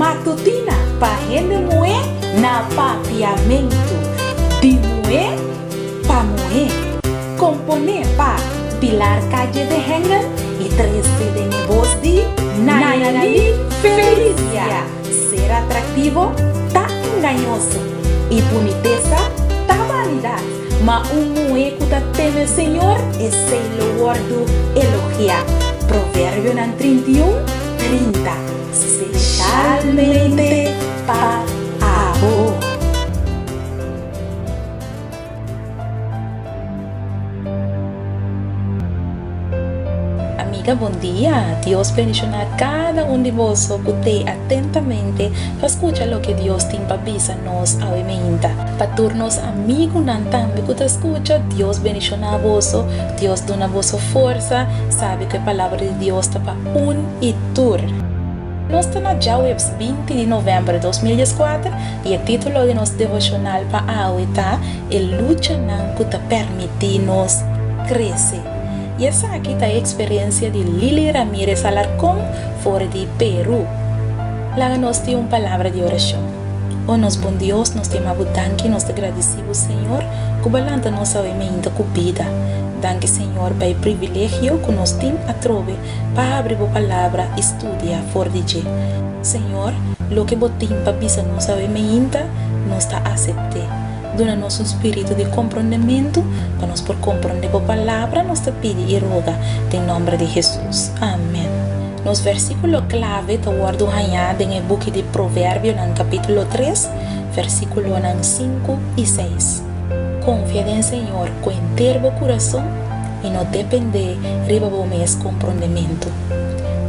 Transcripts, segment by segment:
Matutina pa hende muhé na Papiamentu. Di muhé pa muhé. Komponé pa Pilar Calle de Hengel i trese den e bos di Nayali Felicia. Ser atraktivo ta engañoso i bunitesa ta banidat, ma un muhé ku ta teme Señor, esei lo wòrdu elogiá. Proverbionan 31, 30. Speshalmente pa abo. Amiga bon dia, Dios bendiciona cada un di boso cu tei atentamente pa scucha loke Dios tin pa bisa nos awe meinta. Pa tur nos amigunan tambe cu ta scucha, Dios bendiciona boso, Dios duna boso forsa, sabi cu e palabra di Dios ta pa un y tur. Nos ta na djaweps 20 di november 2014 i e título di nos devoshonal pa awe ta E luchanan ku ta permití nos krese. I esaki ta e eksperensia di Lily Ramirez Alarcón for di Peru. Laga nos tin un palabra di orashon. O nos bon Dios, nos ta yama bo danki, nos ta gradisí bo Señor ku bo a lanta nos awe meinta ku bida. Danki Señor pa e privilegio ku nos tin atrobe pa habri bo palabra i studia for di dje. Señor, loke bo tin pa bisa nos awe meinta, nos ta asept'é. Duna nos un spiritu di komprondementu pa nos por komprondé bo palabra, nos ta pidi i roga den nòmber di Hesus. Amèn. Nos versíkulo klave ta wòrdu hañá den e buki di Proverbionan kapítulo tres, versíkulonan sinku i seis. Konfia den Señor ku henter bo kurason i no dependé riba bo mes komprondementu.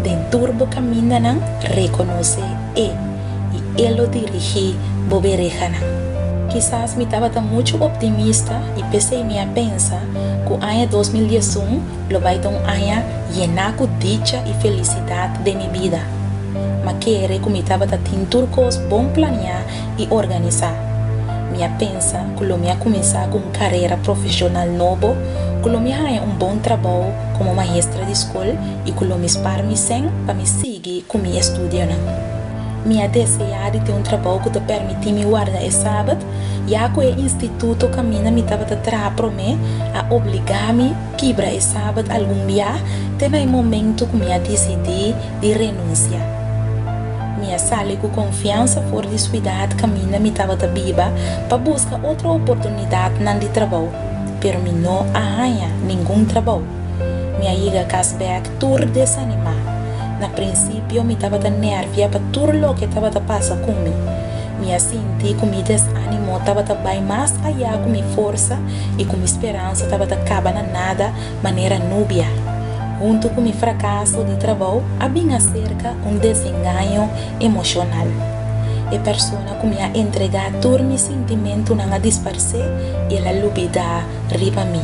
Den tur bo kamindanan rekonosé E, i E lo dirigí bo berehanan. Kisas mi tabata muchu optimista i p'esei mi a pensa ku aña 2011 lo bai ta un aña yená ku dicha i felisidat den mi bida. M'a kere ku mi tabata tin tur kos bon planiá i organisá. Mi a pensa ku lo mi a kuminsá ku un karera profeshonal nobo, ku lo mi haña un bon trabou komo maestra di skol i ku lo mi spar mi sèn pa mi sigui ku mi estudionan. Mi a deseá di tin un trabou ku ta permití mi warda e sabat, ya ku e instituto kaminda mi tabata traha promé a obligá mi kibra e sabat algun bia te na e momentu ku mi a disidí di renunsia. Mi a sali ku konfiansa for di suidat kaminda mi tabata biba pa buska otro oportunidatnan di trabou, pero mi no a haña ningun trabou. Mi a yega kas bèk tur desanimá. Na prinsipio mi tabata nèrvia pa tur loke tabata pasa ku mi. Mi a sinti ku mi desánimo tabata bai mas ayá ku mi forsa i ku mi speransa tabata kaba na nada manera nubia. Huntu ku mi frakaso di trabou a bin aserka un desengaño emoshonal. E persona ku mi a entregá tur mi sintimentunan a disparsé i el a lubidá riba mi.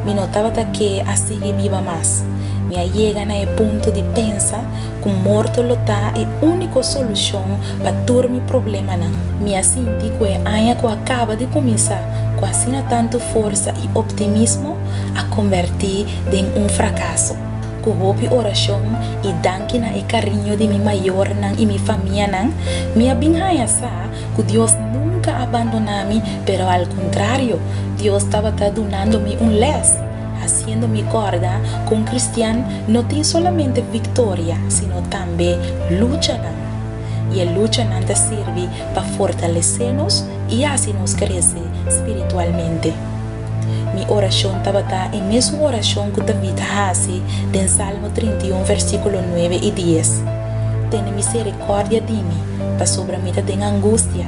Mi no tabata ke a sigui biba mas. Mi a yega na e punto di pensa ku morto lo ta e úniko solushon pa tur mi problemanan. Mi a sinti ku e aña ku a kaba di kuminsá ku asina tantu forsa i optimismo a kombertí den un frakaso. Ku hopi orashon i danki na e kariño di mi mayornan i mi famianan, mi a bin haña sa ku Dios nunka a bandoná mi, pero al kontrario, Dios tabata dunando mi un lès, hasiendo mi kòrda ku un kristian no tin solamente viktoria, sino tambe luchanan. I e luchanan ta sirbi pa fortalesé nos i hasi nos krese spiritualmente. Mi orashon tabata e mesun orashon ku David a hasi den Salmo 31 versíkulo 9 i 10, Tene miserikòrdia di mi, pasobra mi ta den angustia.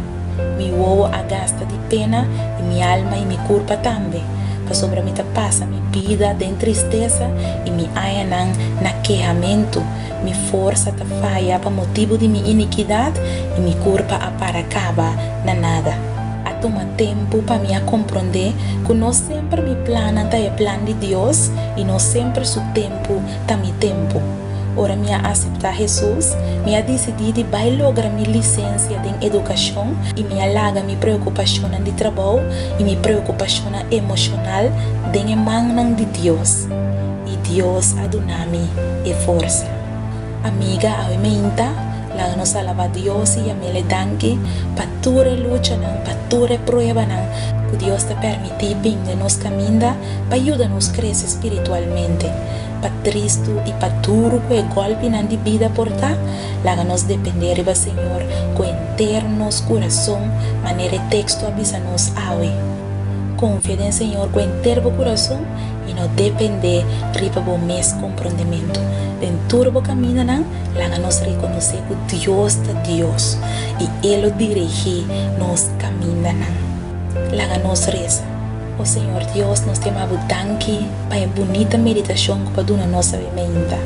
Mi wowo a gasta di pena i mi alma i mi kurpa tambe, pasobra mi ta pasa mi bida den tristesa i mi añanan na kehamentu. Mi forsa ta faya pa motibu di mi inikidat i mi kurpa a para kaba na nada. A tuma tempu pa mi a komprondé ku no semper mi plannan ta e plan di Dios i no semper su tempu ta mi tempu. Ora mi a aseptá Hesus, mi a disidí di bai logra mi lisensia den edukashon i mi a laga mi preokupashonnan di trabou i mi preokupashonnan emoshonal den e mannan di Dios. I Dios a duna mi e forsa. Amiga, awe meinta. Laga nos alabá Dios i yam'El e danki pa tur e luchanan, pa tur e pruebanan ku Dios ta permití bin den nos kaminda pa yuda nos krese spiritualmente. Pa tristu i pa duru ku e gòlpinan di bida por ta, laga nos dependé riba Señor ku henter nos kurason, manera e teksto a bisa nos awe. Konfia den Señor ku henter bo kurason i no dependé riba bo mes komprondementu. Den tur bo kamindanan, laga nos rekonosé ku Dios ta Dios i E lo dirigí nos kamindanan. Laga nos resa. O Señor Dios, nos ta yama Bo danki pa e bunita meditashon ku Bo a duna nos awe mainta.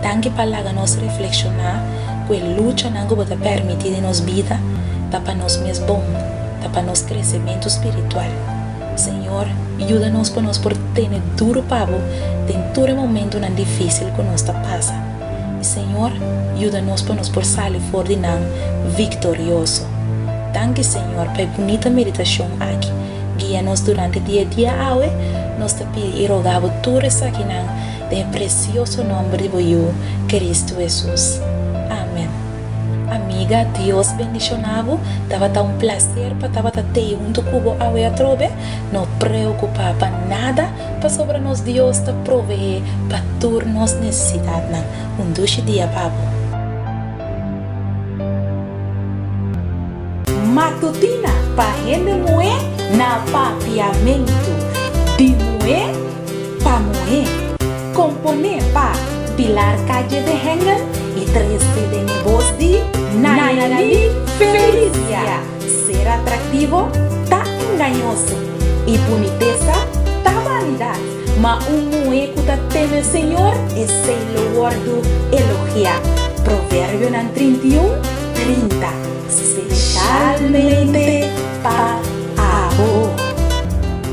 Danki pa laga nos reflekshoná ku e luchanan ku Bo ta permití den nos bida ta pa nos mes bon, ta pa nos kresementu spiritual. Señor, yuda nos pa nos por tene duru pa Bo den tur e momentunan difísil ku nos ta pasa. I Señor, yuda nos pa nos por sali for di nan viktorioso. Danki, Señor, pa e bunita meditashon aki. Guia nos durante di e dia awe, nos ta pidi i roga Bo tur esakinan den e presioso nòmber di Bo Yu, Kristu Hesus. Amen. Amiga, Dios bendiciona bo. Tabata un placer pa tabata tey hunto cu bo awe atrobe. No preocupa pa nada, pasobra nos Dios ta provee pa tur nos necesidadnan. Un dushi dia pa bo. Matutina pa hende muhé na Papiamentu, di muhé pa muhé. Komponé pa Pilar Calle de Hengel i trese den e bos di Nayali Felicia. Ser atraktivo ta engañoso i bunitesa ta banidat, ma un muhé ku ta teme Señor, esei lo wòrdu elogiá. Proverbionan 31, 30. Specialmente.